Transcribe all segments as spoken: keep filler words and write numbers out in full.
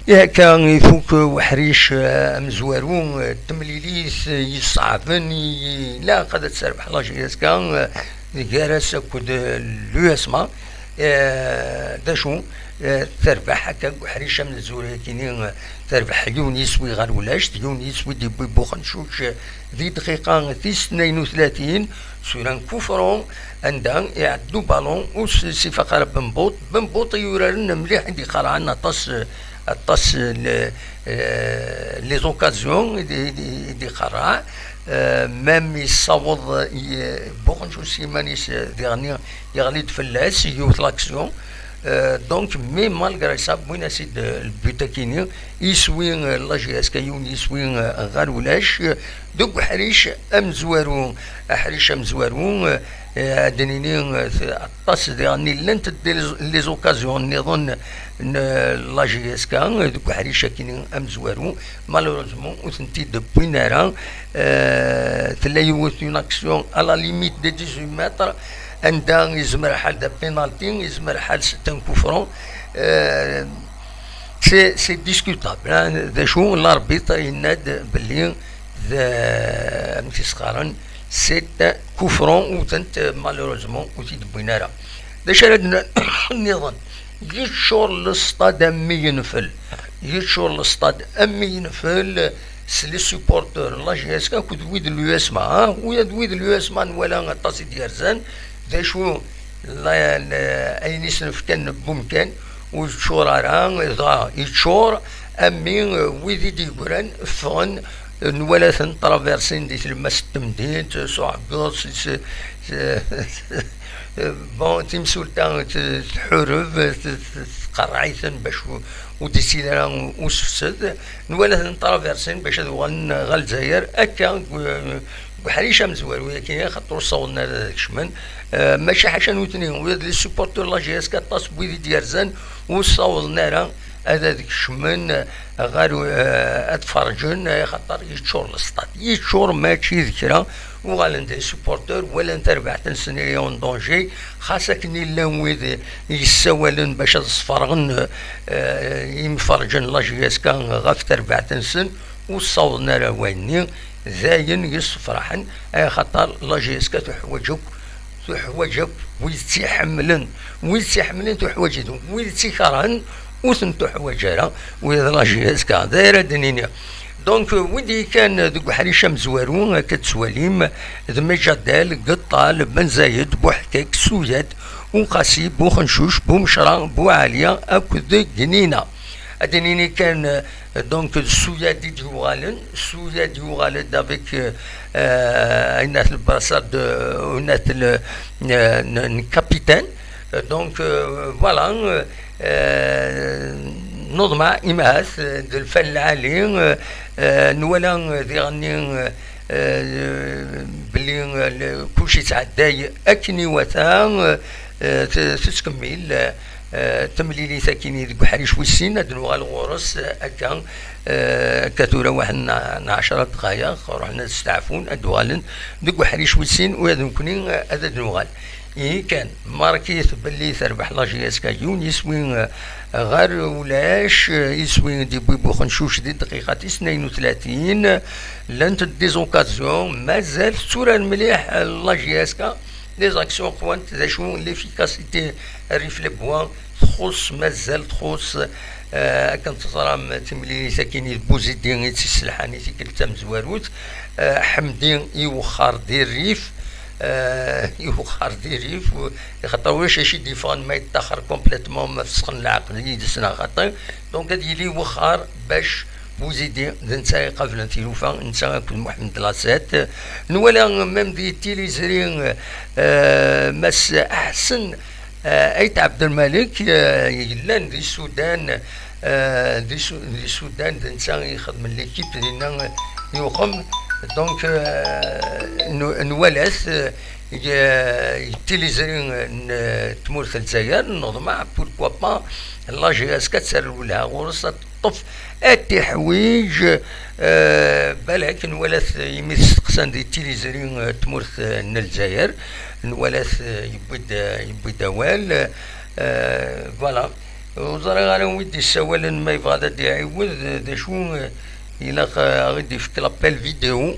Akka ifuk uḥric, eh, amezwaru, eh, temlilit, eh, yesseɛben, i-, ilaq ad terbeḥ la J S K, eh, gar-as akked, eh, l'U S M A. Eh, d acu, eh, terbeḥ akka deg uḥric amezwaru-yakini, eh, terbeḥ yiwen yiswi ɣer ulac, yiwen yiswi d-yewwi Buxencuc, eh, di dqiqa tis tnayen u tlatin, s uran kufru, anda iɛeddu balon ur s-, s-ifaq ara Benbuṭ. Benbuṭ i yuraren mliḥ, i d-iqerɛen aṭas, aṭas n, eh, les occasions i d-, i d-, i d-iqerreɛ. Eh, même yessaweḍ, eh, Buxencuc s yiman-is, eh, diɣen yeɣli-d fell-as, yiwet l'action. Euh, donc, mais malgré ça, wwin-as-id, euh, le but akini, yiswi, euh, la J S K yiwen yiswi, euh, ɣer ulac, euh, deg uḥric amezwaru, aḥric amezwaru, euh, euh, ad d-nini, euh, aṭas diɣen llant-d les, les occasions nniḍen n, euh, la J S K, euh, deg uḥric akini amezwaru, malheureusement, ur tent-id-wwin ara. Euh, tella yiwet une action à la limite des dix-huit mètres, anda yezmer lḥal d penalty, yezmer lḥal c'est un coup franc. Euh, c'est, c'est discutable, hein. D acu, l'arbitre yenna-d belli d, amek i s-qqaren, c'est un coup franc, u tent, malheureusement, ur t-id-wwin ara. D acu ara d-, nniḍen? Yeččur lestad am yenfel. Yeččur lestad am yenfel s les supporteurs n la J S K akked wid n l'U S M A, ha? Ula d wid n l'U S M A nwala aṭas i d-yerzan. D acu, la-, la-, ayen i sen-fkan n wemkan ur yeččur ara, dɣa yeččur, am mi, eh, wid i d-yeggran ffɣen, eh, nwala-ten traversin di tlemmast n temdint, s uɛebbuḍ, s, s, s, bon, timsulta t-, tḥureb, t-, t-, tqerreɛ-iten bac u-, ur d-ittili ara usefsed. Nwala-ten traversin bac ad uɣalen ɣer Lezzayer. Akka, deg u-, deg uḥric amezwaru-yagi, axaṭer ur ssawḍen ara ad kecmen. Eh, maca ḥaca nutni, ula d les supporters n la J S K, aṭas n wid i d-yerzan, ur ssawḍen ara ad, ad kecmen ɣer, eh, ad ferǧen, axaṭer yeččur lestad. Yeččur mačči d kra, uɣalen-d les supporters, walan tarbaɛt-nsen elle est en danger, xas akken i llan wid yessawalen bac ad sferɣen, eh, imferǧen n la J S K ɣef terbaɛt-nsen, ur ssawḍen ara wayen-nni, d ayen yessefraḥen, axaṭer la J S K tuḥwaǧ akk, tuḥwaǧ akk wid tt-iḥemmlen, wid tt-iḥemmlen tuḥwaǧ-iten, wid tt-ikerhen ur ten-tuḥwaǧ ara, wid la J S K, d ayen ara d-nini. Donc, wid yekkan deg uḥric amezwaru, akka d-tettwalim, d Mejadel, Geṭṭal, Ben Zayed, Buḥkak, Suyad, Uqasi, Buxencuc, Bumecra, Buɛaliya akked Gnina. Ad d-nini kan, euh, donc, d Suyad i d-yuɣalen, Suyad yuɣal-d avec, euh, euh, une brassard de, une, euh, n, n capitaine. Euh, donc, euh, voilà, euh, euh, nuḍma imahat, euh, d lfal lɛali, euh, euh, nwala, euh, diɣenni, euh, euh, belli, euh, le, kulci yettɛedday akken iwata, euh, euh, t-, tettkemmil, euh, eh, temlilit akkin deg uḥric wis sin, ad nuɣal ɣur-s, eh, akka, eh, akka tura waḥed n, n ɛecra dqayeq, ruḥen ad steɛfun, ad uɣalen deg uḥric wis sin, ula d nekkni, eh, ad, ad nuɣal. Ihi kan, markit belli terbeḥ la J S K yiwen yiswi, eh, ɣer ulac, eh, iswi d-yewwi Buxencuc di dqiqa tis tnayen u tlatin, llant-d des occasions, mazal tetturar mliḥ, eh, la J S K, les actions qwant, d acu, l'efficacité, rrif lebwa, txuṣṣ, mazal txuṣṣ, eh, akken teẓram, timlilit akkin i d Buzidi i tt-isselḥan i tikkelt tamezwarut, eh, Ḥemdi iwexxer di rrif, eh, iwexxer di rrif, u-, ixaṭer ulac acu i d-yeffɣen ma yeṭṭaxer complètement, ma fesxen leɛqel yid-s neɣ xaṭi, donc ad yili iwexxer bac Buzidi d netta iqablen tilufa, netta akked Muḥemmed Lasset. Nwala même di tiliẓri, eh, Mass Aḥsen, eh, Ayt Ɛebdelmalek, eh, yellan di Sudan, eh, di Su-, di Sudan d netta i ixedmen l'équipe dinna, eh, yuqem. Donc, eh, nu-, nwala-t, eh, deg, eh, tiliẓri n, eh, tmurt n Lezzayer, neḍmeɛ, pourquoi pas, la J S K ad terwel ɣur-s, ad ṭṭef ad t-iḥwiǧ. Eh, balak nwala-t imi t-steqsan di tilizri, eh, tmurt, eh, n Lezzayer, nwala-t, eh, yewwi-d, eh, yewwi-d awal. Eh, voilà. Ur ẓriɣ ara wi d-issawalen, ma yebɣa ad d-iɛiwed, eh, d acu, eh, ilaq, eh, ad ɣ-id-ifk l'appel vidéo.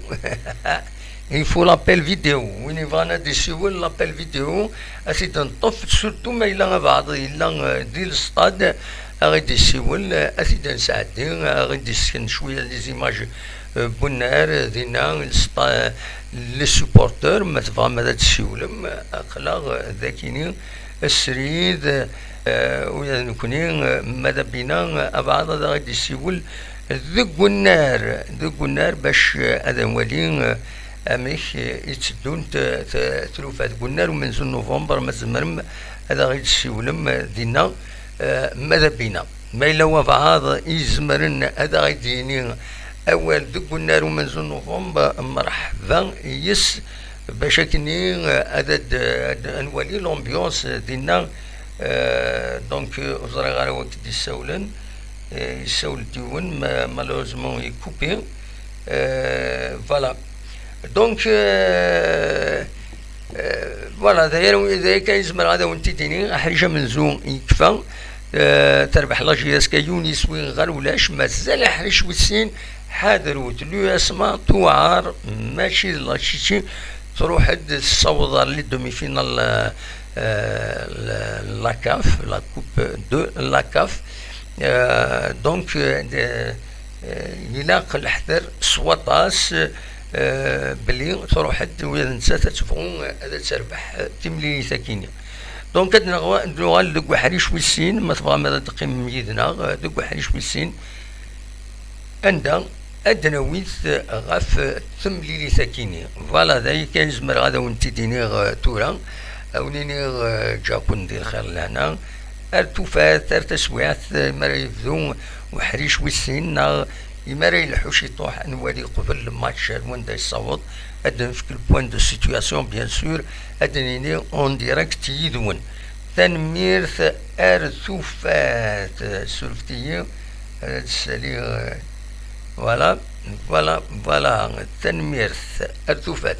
Il faut l'appel vidéo. Win yebɣan ad d-issiwel, l'appel vidéo, ad t-id-neṭṭef, surtout ma yella abeɛḍ yella, eh, di lestad, ad ɣ-id-issiwel, eh, ad t-id-nesɛeddi, eh, ad ɣ-id-issken cwiya les images, eh, n unnar, eh, dinna, lesta-, les supporters, ma tebɣam ad d-tessiwlem, eh, aql-aɣ, eh, dakini, srid, eh, ula d nekni, eh, ma d abina, eh, abeɛḍ ad aɣ-id-issiwel deg unnar, deg unnar bac, eh, ad nwali, eh, amek, eh, i tteddunt, eh, t-, tlufa deg unnar umenzu n November, ma tzemrem ad aɣ-id-tessiwlem, eh, dinna, eh, ma d abina. Ma yella wabɛaḍ izemren ad aɣ-id-yini awal deg unnar umenzu n November, mreḥba yes, bac akkenni, eh, ad, ad, ad nwali l'ambiance dinna. Eh, donc, eh, ur ẓriɣ ara wa k-d-issawlen. Eh, yessawel-d yiwen, ma-, malheureusement, yekkupi. Eh, voilà. Donc, eh, eh, voilà, d aya, d aya kan i zemreɣ ad awen-t-id-iniɣ. Aḥric amenzu yekfa. Eh, terbeḥ la J S K Yunis win ɣer ulac, mazal aḥric wis sin. Ḥadrut, l'U S M A tuɛer, mačči d la Tchétchénie, truḥ-d tessaweḍ ɣer les demi-finales, eh, eh, la, la CAF, la Coupe de la CAF. Eh, donc, eh, de, eh, ilaq leḥder s waṭas, eh, belli truḥ-d ula d nettat ad tebɣu ad terbeḥ timlilit akkin. Donc, ad nɣ-, ad nuɣal deg uḥric wis sin, ma tebɣam ad teqqimem yid-neɣ, eh, deg uḥric wis sin, anda ad d-nawi ɣef temlilit akkin. Voilà, d aya kan i zemreɣ ad awen-t-id-iniɣ, eh, tura. Ad wen-iniɣ, eh, ǧǧiɣ-ken di lxir lehna. Ar tufat, ar taswiɛt, eh, mi ara yebdu uḥric wis sin, neɣ imi ara yelḥu ciṭuḥ, ad nwali qbel lmatch ar wanda yessaweḍ, ad d-nefk le point de situation, bien sûr, ad d-nini en direct yid-wen. Tanemmirt, ar tufat, surfet-iyi, ad saliɣ, eh, voilà, voilà, voilà, tanemmirt, ar tufat.